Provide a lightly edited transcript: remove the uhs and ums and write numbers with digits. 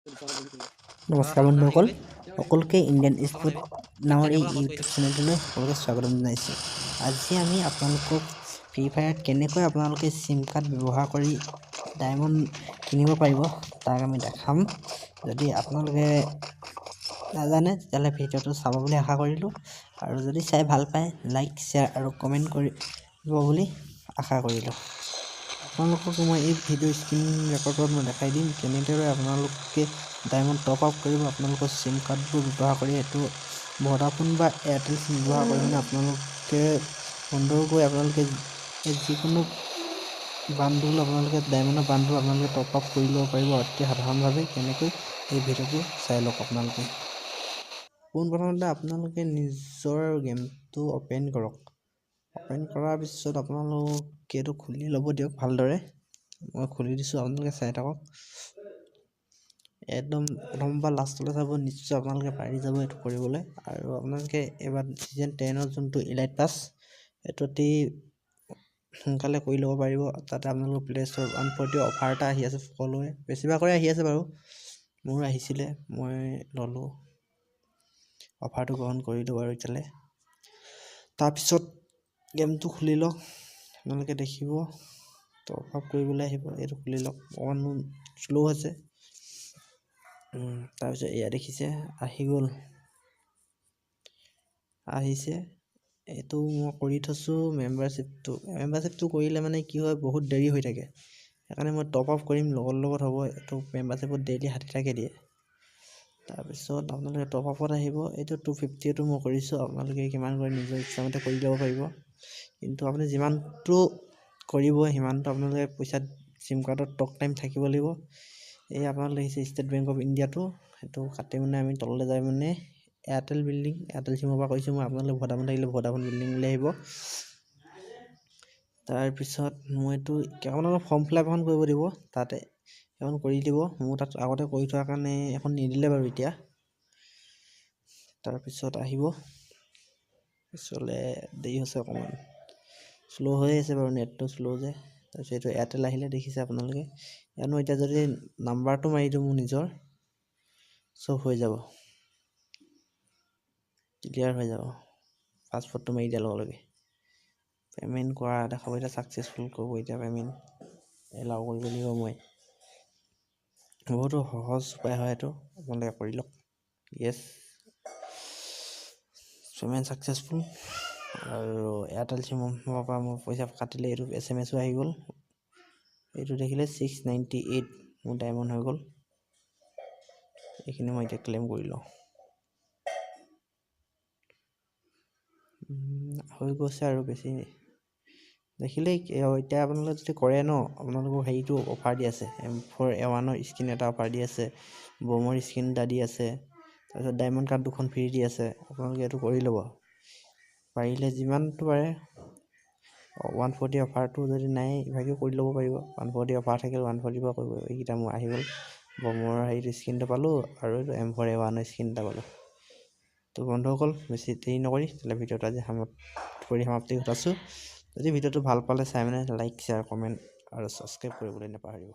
নমস্কাৰ বন্ধুসকল, সকলোকে ইণ্ডিয়ান স্পৰ্ট নামৰ এই ইউটিউব চেনেলটোলৈ সকলোকে স্বাগতম জনাইছোঁ। আজি আমি আপোনালোকক ফ্ৰী ফায়াৰত কেনেকৈ আপোনালোকে চিম কাৰ্ড ব্যৱহাৰ কৰি ডায়মণ্ড কিনিব পাৰিব, তাক আমি দেখাম। যদি আপোনালোকে নাজানে, তেতিয়াহ'লে ভিডিঅ'টো চাব বুলি আশা কৰিলোঁ আৰু যদি চাই ভাল পায়, লাইক, শ্বেয়াৰ আৰু কমেণ্ট কৰিব বুলি আশা কৰিলোঁ। আপোনালোকক মই এই ভিডিঅ' স্ক্ৰীণ ৰেকৰ্ডত মই দেখাই দিম কেনেদৰে আপোনালোকে ডায়মণ্ড টপ আপ কৰিব আপোনালোকৰ চিম কাৰ্ডবোৰ ব্যৱহাৰ কৰি। এইটো ভোডাফোন বা এয়াৰটেল চিম ব্যৱহাৰ কৰি মানে আপোনালোকে সুন্দৰকৈ আপোনালোকে যিকোনো বাণ্ডল, আপোনালোকে ডায়মণ্ডৰ বাণ্ডল আপোনালোকে টপ আপ কৰি ল'ব পাৰিব অতি সাধাৰণভাৱে। কেনেকৈ, এই ভিডিঅ'টো চাই লওক আপোনালোকে। পোনপ্ৰথমতে আপোনালোকে নিজৰ গেমটো অ'পেন কৰক। অ'পেন কৰাৰ পিছত আপোনালোকে এইটো খুলি ল'ব দিয়ক ভালদৰে। মই খুলি দিছোঁ, আপোনালোকে চাই থাকক। একদম প্ৰথমৰ পৰা লাষ্টলৈ চাব, নিশ্চয় আপোনালোকে পাৰি যাব এইটো কৰিবলৈ। আৰু আপোনালোকে এইবাৰ ছিজন 10ৰ যোনটো ইলাইট পাছ, এইটো অতি সোনকালে কৰি ল'ব পাৰিব। তাতে আপোনালোকৰ প্লে ষ্ট'ৰত 140 অফাৰ এটা আহি আছে সকলোৰে, বেছিভাগৰে আহি আছে বাৰু। মোৰো আহিছিলে, মই ল'লোঁ, অফাৰটো গ্ৰহণ কৰিলোঁ বাৰু এতিয়ালৈ। তাৰপিছত গেমটো খুলি লওক। আপোনালোকে দেখিব টপ আপ কৰিবলৈ আহিব। এইটো খুলি লওক, অকণমান শ্ল' হৈছে। তাৰপিছত এয়া দেখিছে, আহি গ'ল, আহিছে। এইটো মই কৰি থৈছোঁ মেম্বাৰশ্বিপটো। মেম্বাৰশ্বিপটো কৰিলে মানে কি হয়, বহুত দেৰি হৈ থাকে। সেইকাৰণে মই টপ আপ কৰিম, লগত লগত হ'ব। এইটো মেম্বাৰশ্বিপত ডেইলি 60টাকৈ দিয়ে। তাৰপিছত আপোনালোকে টপ আপত আহিব। এইটো 250টো মই কৰিছোঁ, আপোনালোকে কিমান কৰে নিজৰ ইচ্ছামতে কৰি ল'ব পাৰিব। কিন্তু আপুনি যিমানটো কৰিব, সিমানটো আপোনালোকে পইচাত চিম কাৰ্ডত টক টাইম থাকিব লাগিব। এই আপোনালোকে দেখিছে ষ্টেট বেংক অফ ইণ্ডিয়াটো, সেইটো কাটি মানে আমি তললৈ যাই মানে এয়াৰটেল বিল্ডিং, এয়াৰটেল চিমৰ পৰা কৰিছোঁ মই। আপোনালোকে ভোডাফোন থাকিলে ভোডাফোন বিল্ডিং বুলি আহিব। তাৰপিছত মই এইটো আপোনালোকক ফৰ্ম ফিল আপ এখন কৰিব দিব তাতে, সেইখন কৰি দিব। মোৰ তাত আগতে কৰি থোৱাৰ কাৰণে এখন নিদিলে বাৰু এতিয়া। তাৰপিছত আহিব পিছলৈ, দেৰি হৈছে অকণমান, শ্ল' হৈ আছে বাৰু, নেটটো শ্ল' যে। তাৰপিছত এইটো এয়াৰটেল আহিলে, দেখিছে আপোনালোকে। ইয়াত মই এতিয়া যদি নাম্বাৰটো মাৰি দিওঁ মোৰ নিজৰ, চব হৈ যাব, ক্লিয়াৰ হৈ যাব। পাছপৰ্টটো মাৰি দিয়াৰ লগে লগে পে'মেণ্ট কৰা দেখাব। এতিয়া ছাকচেছফুল কৰিব, এতিয়া পে'মেণ্ট এলাউ কৰিব লাগিব মই। বহুতো সহজ উপায় হয় এইটো, আপোনালোকে কৰি লওক। য়েছ, পে'মেণ্ট ছাকচেছফুল। আৰু এয়াৰটেল চিমৰ পৰা মোৰ পইচা কাটিলে, এইটো এছএমএছো আহি গ'ল। এইটো দেখিলে, 698 মোৰ ডায়মণ্ড হৈ গ'ল। এইখিনি মই এতিয়া ক্লেইম কৰি লওঁ। হৈ গৈছে আৰু বেছি দেখিলেই। এতিয়া আপোনালোকে যদি কৰে ন, আপোনালোকৰ হেৰিটো অফাৰ দি আছে, M4A1ৰ স্কিন এটা অফাৰ দি আছে, বমৰ স্কিন এটা দি আছে, তাৰপিছত ডায়মণ্ড কাৰ্ড দুখন ফ্ৰী দি আছে। আপোনালোকে এইটো কৰি ল'ব পাৰিলে, যিমানটো পাৰে। 140 অফাৰটো যদি নাই, ইভাগেও কৰি ল'ব পাৰিব। 140 অফাৰ থাকিলে 140ৰ পৰা কৰিব। এইকেইটা মোৰ আহি গ'ল, বমৰ হেৰিটো স্কিনটো পালোঁ আৰু এইটো M4A1ৰ স্কিন এটা পালোঁ। তো বন্ধুসকল, বেছি দেৰি নকৰি তেতিয়াহ'লে ভিডিঅ'টো আজি পৰিসমাপ্তি ঘটাইছোঁ। যদি ভিডিঅ'টো ভাল পালে চাই, মানে লাইক, শ্বেয়াৰ, কমেণ্ট আৰু ছাবস্ক্ৰাইব কৰিবলৈ নাপাহৰিব।